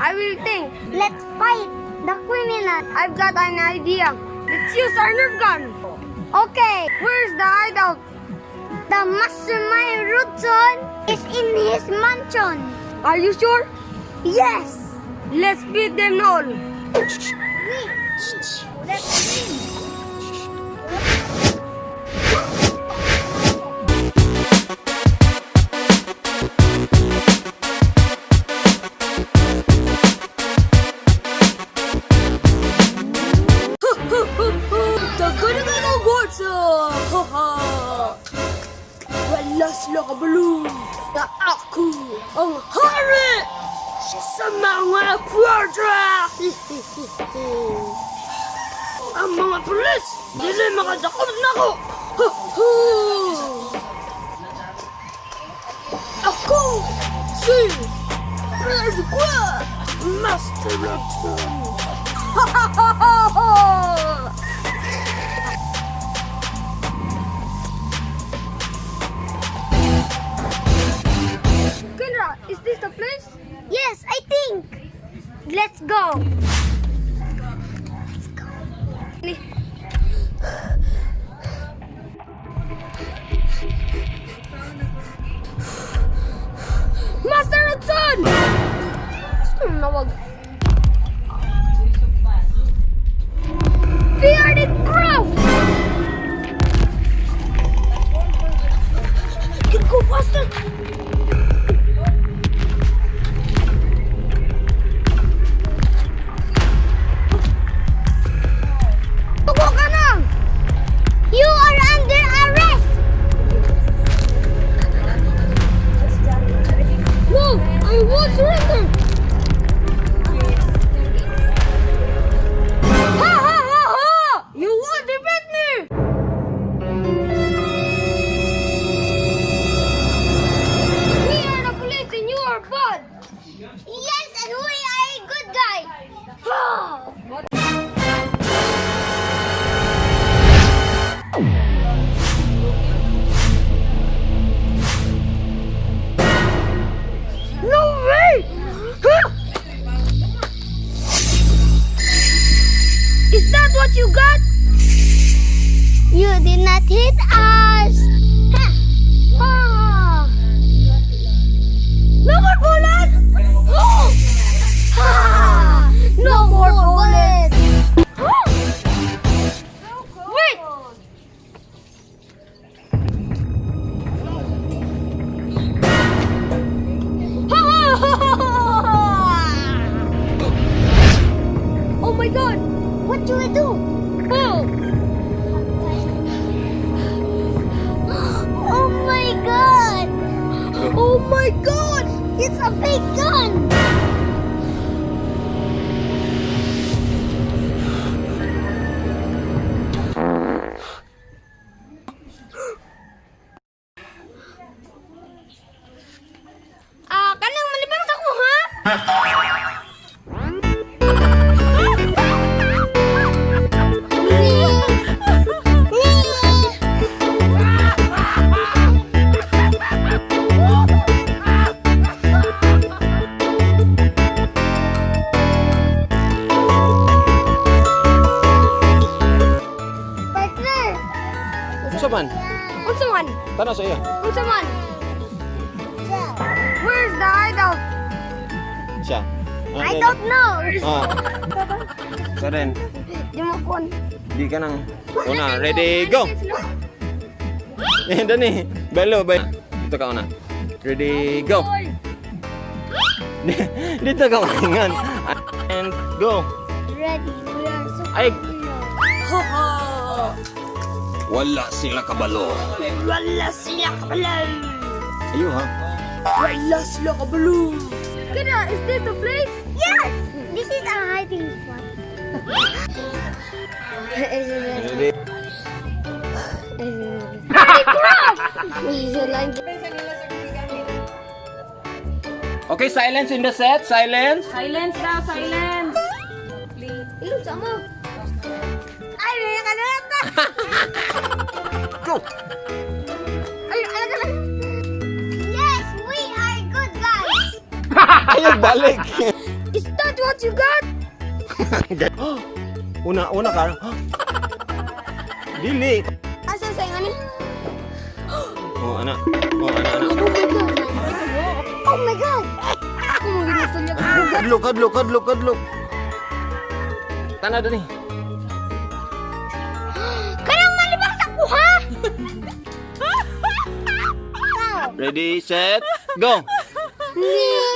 I will think. Let's fight the criminal. I've got an idea. Let's use our Nerf gun. Okay, Where's the hideout? The mastermind Rudson is in his mansion. Are you sure? Yes. Let's beat them all. We. Let's win. Wala sila kabalo na ako ang hari sa mga kwadra! Ang mga pulis, dili makadakop nako! Ako si Red Master Robson! Ha ha ha ha! Kendra, is this the place? Yes, I think. Let's go. Let's go. Master Hudson! Gusto mo nawag. Bearded Crow! Can go faster! Tuko ka na! You are under arrest. No! I won't surrender! Ha ha ha ha! You won't defeat me! We are the police and you are bad! Yes, and we are a good guy. No way! Huh? Is that what you got? You did not hit us. Ha. Ah. No more bullets! Oh! Ha. No more bullets! Wait! Oh my God! What do we do? Oh! Oh my God! Oh my God! It's a big gun. Ah, kanang malibang sa ko, ha? Partner. Unsa man? Unsa man? Tanaw sa iya. Unsa man? Where's the hideout? Siya. I don't know. Ah. Sa rin. Di mo kon. Di ka nang. Una, ready, go. Eh, dani. Belo, bay. Dito ka una. Ready, go. Dito ka ulingan. And go. Ready. We are so Ay. Wala sila kabalo. Wala sila kabalo. Ayo ha. Wala sila kabalo. Kira, is this the place? Yes! This is our hiding spot. Ready. Okay, silence in the set. Silence. Silence daw, silence! Ilong sa mo. Ay, may kanata. Go. Ay, alaga na. Yes, we are good guys. Ayaw balik. Is that what you got? Una, una ka. Dili. Asa sa ingon ni? Oh, ana. Oh, ana, ana. Oh my God. Oh my God. Ako mo ginusto niya. Kadlok, kadlok, kadlok, kadlok. Tana dani. Kanang malibang sa kuha. Ready, set, go. Ni.